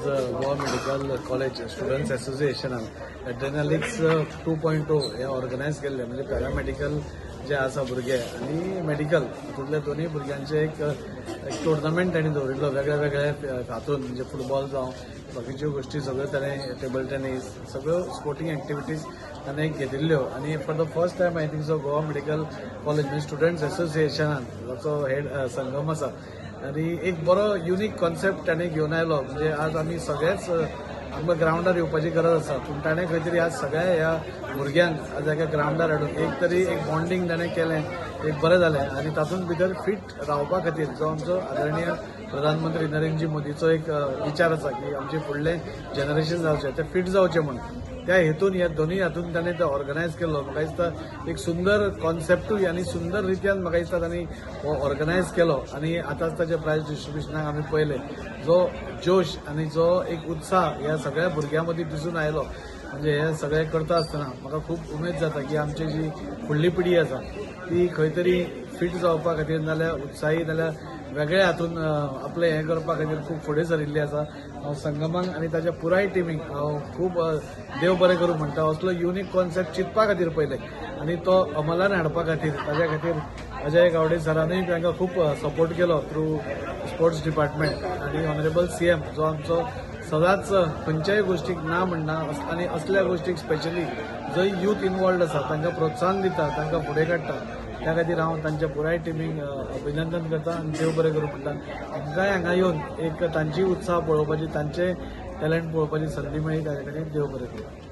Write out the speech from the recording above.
आज Goa medical college students असोसिएशनान एड्रेनालिक्स 2.0 हे organise केल्ले, म्हणजे पॅरामेडिकल जे आसा भुरगे आनी मेडिकल हातूंतल्या दोनूय भुरग्यांचे एक एक टुर्नामेंट तांणी दवरिल्लो वेगळ्या वेगळ्या हातून, म्हणजे फुटबॉल जावं, बाकीच्यो गोश्टी सगळ्यो ताणें, टेबल टेनीस, सगळ्यो स्पोर्टींग एक्टिविटीज ताणें घेतिल्ल्यो. आनी for the first time, I think so, Goa medical college म्हणजे स्टुडंट्स असोसिएशनान जाचो हेड संगम आसा आनी एक बरो युनीक कॉन्सेप्ट ताणें घेवन आयलो. म्हणजे आज आमी सगळेच आमकां ग्रावंडार येवपाची गरज आसा, पूण ताणें खंय तरी आज सगळ्या ह्या भुरग्यांक आज एका ग्रावंडार हाडून एक तरी एक बॉन्डींग ताणें केलें, एक बरें जालें. आनी तातूंत भितर फिट रावपा खातीर जो आमचो आदरणीय प्रधानमंत्री नरेंद्र मोदीचो एक विचार आसा की आमचे फुडलें जनरेशन जावचें तें फिट जावचें म्हूण, त्या हेतून ह्या दोनूय हातून ताणें तो ऑर्गनायज केल्लो. म्हाका दिसता एक सुंदर कॉन्सेप्टूय आनी सुंदर रित्यान म्हाका दिसता तांणी हो ऑर्गनायज केलो. आनी आतांच ताचे प्रायज डिस्ट्रिब्युशनाक आमी पळयलें, जो जोश आनी जो एक उत्साह ह्या सगळ्या भुरग्यां मदीं दिसून आयलो. म्हणजे हे सगळें करता आसतना म्हाका खूब उमेद जाता की आमची जी फुडली पिढी आसा ती खंय तरी फिट जावपा खातीर नाल्यार उत्साही नाल्यार वेगळ्या हातून आपलें हें करपा खातीर खूब फुडें सरिल्ली आसा. हांव संगमाक आनी ताच्या पुराय टिमीक हांव खूब देव बरें करूं म्हणटा, असलो युनीक कॉन्सेप्ट चिंतपा खातीर पयलें आनी तो अंमलान हाडपा खातीर. ताज्या खातीर अजय गावडे सरानूय तांकां खूब सपोर्ट केलो थ्रू स्पोर्ट्स डिपार्टमेंट आनी ऑनरेबल सीएम जो आमचो सदांच खंयच्याय गोश्टीक ना म्हणना आनी असल्या गोश्टीक स्पेशली जंय यूथ इनवॉल्ड आसा तांकां प्रोत्साहन दिता, तांकां फुडें काडटा. त्या खातीर हांव तांच्या पुराय टिमीक अभिनंदन करता आनी देव बरें करूं म्हणटा. आमकांय हांगा येवन एक तांची उत्साह पळोवपाची, तांचे टॅलंट पळोवपाची संदी मेळ्ळी, ताच्या खातीर देव बरें करूं.